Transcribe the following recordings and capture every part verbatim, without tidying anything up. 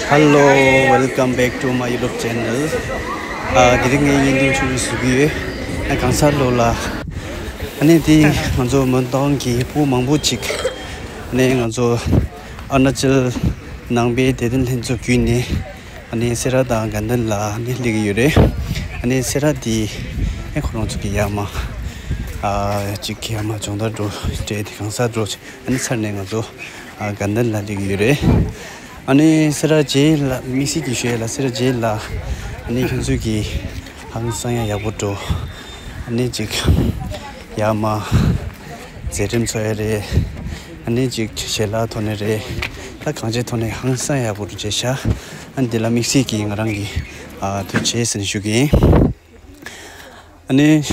Hello, welcome back to my YouTube channel. ཨ་དེ་རིང་ངས་བརྙན་ཐུང་ཆུང་ཆུང་བཟོ་གི་ཡོད། ཨ་གང་ས་ལོ་ལ། ཨ་ནི་དེ་ང་ཚོ་མོན་རྟ་དབང་གི་ཕྲུ་གུ་མང་པོ་ཅིག་ཨ་ནི་ང་ཚོ་ཨ་རུ་ན་ཅལ་ནང་པའི་བདེ་དོན་ལྷན་ཚོགས་བརྒྱུད་ནས་ཨ་ནི་སེ་ར་དང་དགའ་ལྡན་ལ་ཨ་ནི་སླེབས་ཀྱི་ཡོད་རེད། ཨ་ནི་སེ་ར་དེ་ཨེ་ཁོ་རང་ཚོ་གི་ཡར་མར་ཨ་ཅིག་ཡར་མར་སྦྱོང་བརྡར་འགྲོ་བྱས་དེ་གང་ས་འགྲོ་ཨ་ནི་ཚར་ནས་ང་ཚོ་ཨ་དགའ་ལྡན་ལ་སླེབས་ཀྱི་ཡོད་རེད། ཨ་ནི་སེ་ར་བྱེས་ལ་དམིགས་བསལ་གྱི་ཞུ་ཡས་ལ་སེ་ར་བྱེས་ལ་ཨ་ནི་ཁྱོད་ཚོས་ཀྱི་ཧང་སང་ཡ་ཡག་པོ་འགྲོ། ཨ་ནི་ཅིག་ཡར་མར་མཛད་རིམ་ཚོགས་ཡ་རེད། ཨ་ནི་ཅིག་ཞལ་ལག་ཐོག་ནས་རེད། ད་གང་ཅིའི་ཐོག་ནས་ཧང་སང་ཡག་པོ་འགྲོ་བྱས་ཤག་ཨ་ནི་དེ་ལ་དམིགས་བསལ་གྱི་ང་རང་གིས་ཨ་ཐུགས་རྗེ་ཆེ་ཟེར་ནས་ཞུ་གི་ཡིན། ཨ་ནི།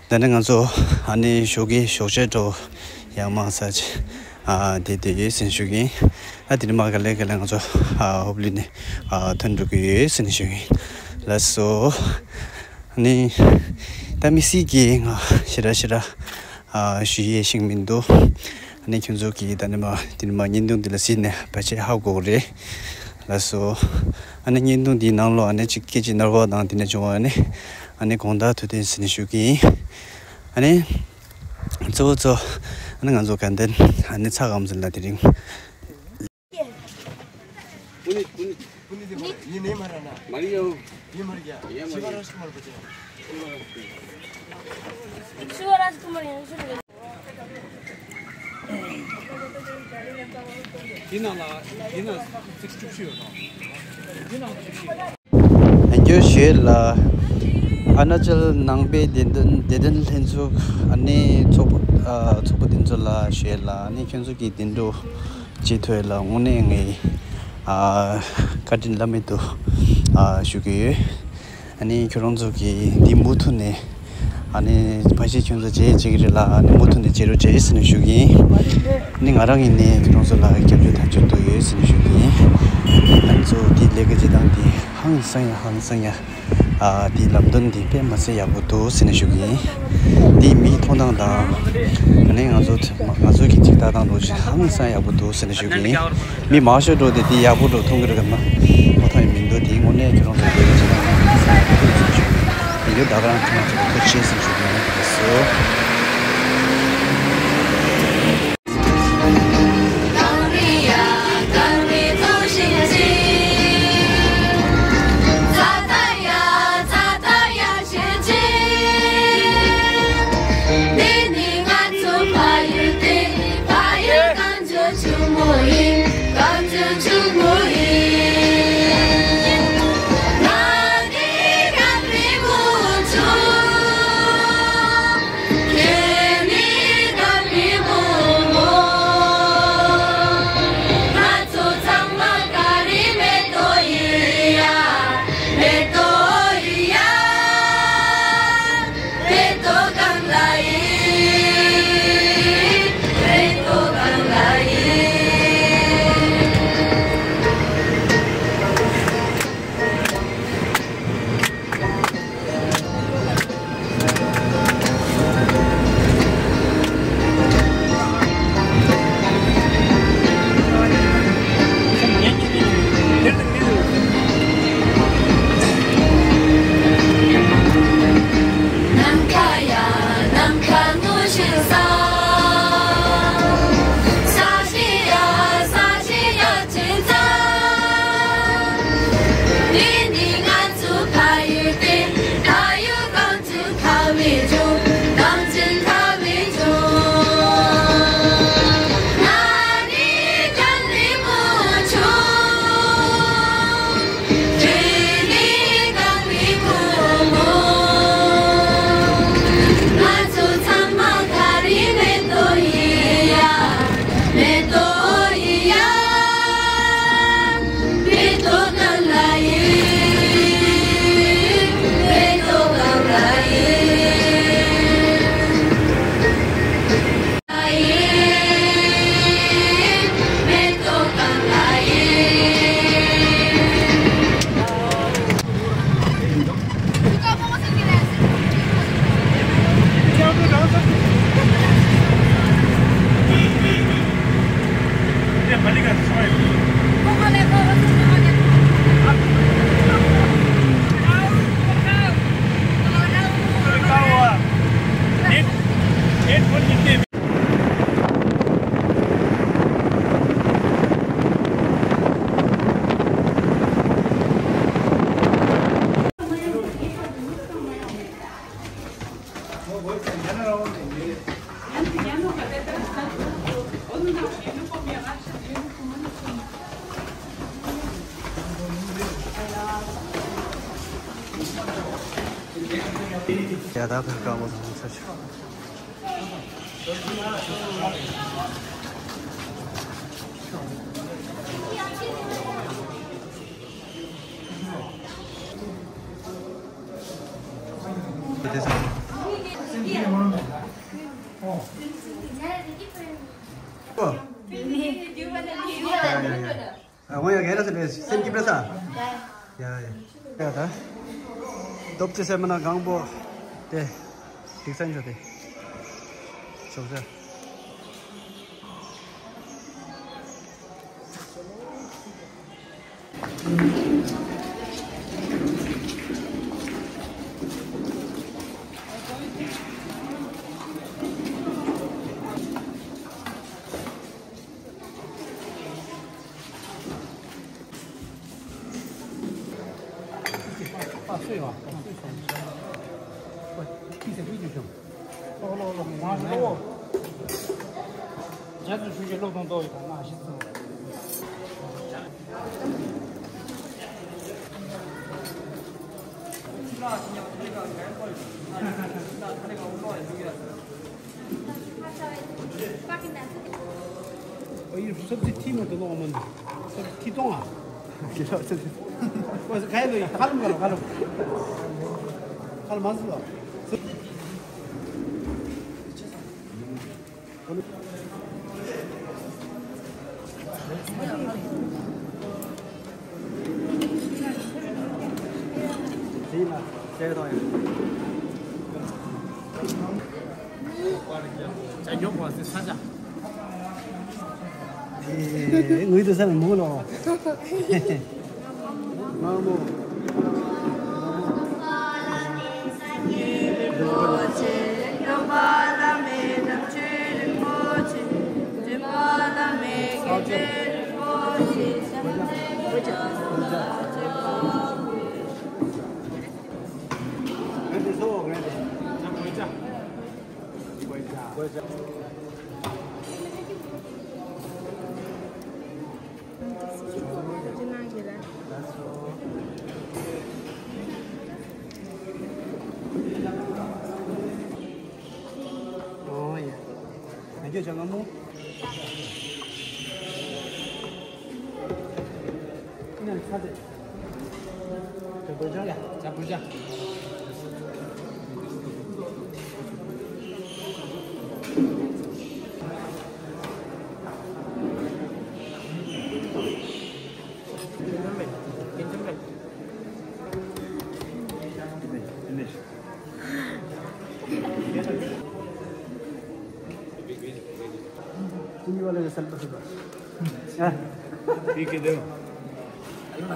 ད་ནི་ང་ཚོ་ཨ་ནི་ཞོགས་ཀའི་ཞོགས་ཇ་འདྲ་བོ་ཡར་མར་ཟ་བྱས་ཨ་དེ་བསྡད་ཡོད་ཟེར་ནས་ཞུ་གི་ཡིན། ཨ་དེ་ནས་མར་ག་ལེ་ག་ལེ་ང་ཚོ་ཨ་ཧོབ་ལི་ནས་ཨ་ཐོན་འགྲོ་གི་ཡོད་ཟེར་ནས་ཞུ་གི་ཡིན། ལགས་སོ། ཨ་ནི་ད་དམིགས་བསལ་གྱིས་ང་ཞེ་དྲག་ཞེ་དྲག་ཨ་ཞུ་ཡས་ཤིག་མི་འདུག་ཨ་ནི་ཁྱོད་ཚོ་གིས་ད་ནི་མར་དེ་ནས་མར་བརྙན་ཐུང་འདི་ལ་གཟིགས་ནས་ཕལ་ཆེར་ཧ་གོ་གི་རེད། ལགས་སོ། ཨ་ནི་བརྙན་ཐུང་འདིའི་ནང་ལོགས་ཨ་ནི་ཅིག་སྐད་ཅིག་ནོར་བ་དང་དེ་འདྲ་བྱུང་བ་ཨ་ནི་ཨ་ནི་དགོངས་དག་ཐུགས་བདེན་ཟེར་ནས་ཞུ་གི་ཡིན། ཨ་ནི་གཙོ་བོ་གཙོ་ཨ་ནི་ང་ཚོ་དགའ་ལྡན་ཨ་ནི་ཚ་གམ་ཟིན་ལ་དེ་རིང་འདི་ནང་ལ་འདི་ནང་ཚིག་བཅུ་བཞི་ཡོད་དོ། འདི་ནང་བཅུ་བཞི་ཡོད། ཡང་བསྐྱར་ཞུ་ཡས་ལ། ཨ་རུ་ན་ཅལ་ནང་པའི་བདེ་དོན་བདེ་དོན་ལྷན་ཚོགས་ཨ་ནི་ཚོགས་པ་ཨ་ཚོགས་པ་དེ་ཚོ་ལ་ཞུ་ཡས་ལ་ཨ་ནི་ཁྱོད་ཚོ་གིས་བདེ་འགྲོ་བྱེད་ཐུབ་ཡས་ལ་དངོས་གནས་ངས་ཨ་བཀའ་དྲིན་བླ་མེད་དུ་ཨ་ཞུ་གི་ཡོད། ཨ་ནི་ཁྱོད་རང་ཚོ་གིས་འདི་མུ་མཐུད་ནས་ཨ་ནི་ཕལ་ཆེར་ཁྱོད་ཚོ་བྱེད་བྱེད་ཀྱི་རེད་ལ་ཨ་ནི་མུ་མཐུད་ནས་བྱེད་རོགས་བྱེད་ཟེར་ནས་ཞུ་གི་ཡིན། ཨ་ནི་ང་རང་ཡིན་ནའི་ཁྱོད་རང་ཚོ་ལ་རྒྱབ་སྐྱོར་མཐའ་གཅིག་ཏུ་ཡོད་ཟེར་ནས་ཞུ་གི་ཡིན། ང་ཚོ་འདི་ལས་ཀ་བྱེད་སྟངས་འདི་ཧང་སང་ཡ་ཧང་སང་ཡ། ཨ་འདི་ལམ་སྟོན་འདི་དཔེ་མ་ཚད་ཡག་པོ་འདུག་ཟེར་ནས་ཞུ་གི་ཡིན། འདི་མིའི་མཐོང་སྟངས་དང་། ཨ་ནི་ང་ཚོ་ང་ཚོ་གི་ཅིག་ལྟ་སྟངས་འདྲ་ཅིག་ཧང་སང་ཡག་པོ་འདུག་ཟེར་ནས་ཞུ་གི་ཡིན། མི་མང་ཤོས་འགྲོ་དེ་འདི་ཡག་པོ་འགྲོ་མཐོང་གི་རེད་ག་མ། ཨོ་ཐང་ཡི་མི་འདུག་དེ་དངོས་གནས་ཁྱོད་རང་ཚོ་འདི་ཅིག་ཧང་སང་ཡག་པོ་འདུག་ཟེར་ནས་ཞུ་གི་ཡིན། ཡོད་ད་ག་རང་ཐུགས་མ་ཆེ་བ་ཐུགས་རྗེ་ཆེ་ཟེར་ནས་ཞུ་གི་ཡིན། ལགས་སོ། ཡ་ད་ཕར་ཀ་མོ་ཚང་ཚར་ཆོག་ཨ། ང་ཡ་ག་ར་ཟེར་བས་སེམས་སྐྱིད་པས་ས། ཡ་ཡ། ཡ་ད། སྟོབས་ཆེ་སེམས་མ་ན་གང་པོ། དེ། སྡིག་སན་ཆོ་དེ། ཆོག་ས། ཨོ་ཡིན་སབ་ཙི་ཐི་མ་དུ་ལོག་མ་འདུག་སབ་ཙི་ཐི་གཏོང་ཨ། ཁྱེད་ལ་སབ་ཙི་ཨོ་ཁ་ཡ་ལོ་ཡ་ཁ་ལམ་ཁ་ལམ་ཁ་ལམ་ཁ་ལམ་མ་ཟི་ལོ། ངུས་དུ་ས་ནས་མོ་ལོ།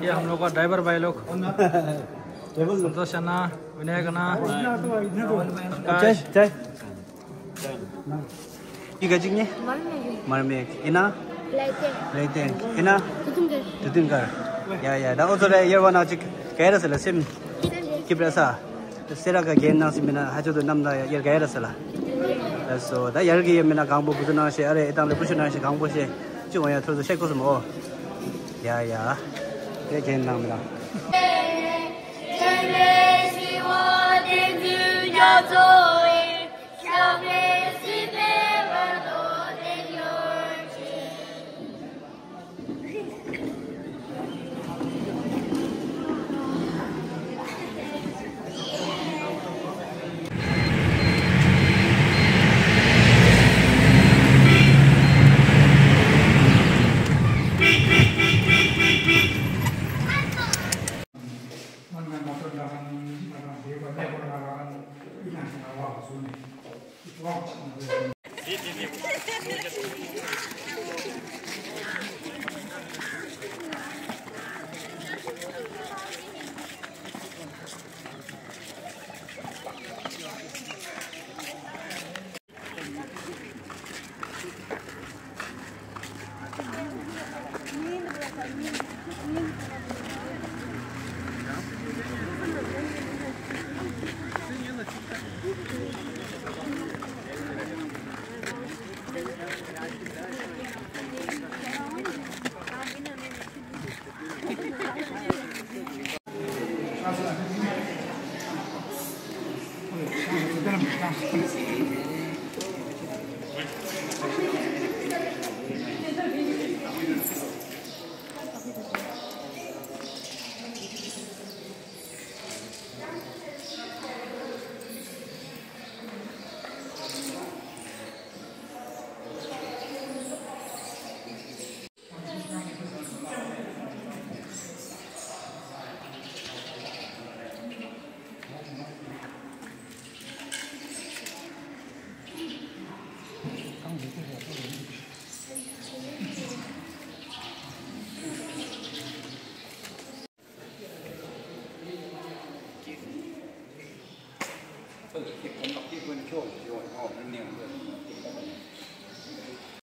ये हम लोग का ड्राइवर भाई लोग। संतोष अन्ना, विनायक अन्ना, प्रकाश। ཡིག་ག་ཅིག་ནི། མར་མེ། ཨི་ན། ལེ་ཏེ། ཨི་ན། དུ་ཏུང་གར། དུ་ཏུང་གར། ཡ་ཡ། ད་ཨོ་ཚོ་རེ་ཡར་བ་ན་ཅིག་ག་ར་སེ་ལ་སེམས་སྐྱིད་པ་རེད་ས། སེ་ར་ག་རྒན་ནང་སེ་མི་ན་ཧ་ཅོ་དུ་ནམ་ད་ཡར་ག་ར་སེ་ལ། ལགས་སོ། ད་ཡར་གི་ཡེ་མི་ན་གང་པོ་བུ་ཚོ་ནང་ཤེ་ཨ་རེ་ཨེ་ཏང་ལེ་བུ་ཤུ་ནང་ཤེ་གང་པོ་ཤེ་ཅི་འོ་ཡ་ཐོ་ཚོ་ཤེ་ཀོ་སུ་མོ། ཡ་ཡ། དེ་རྒན་ནང་མི་ན། བཀྲ་ཤིས་བདེ་ལེགས།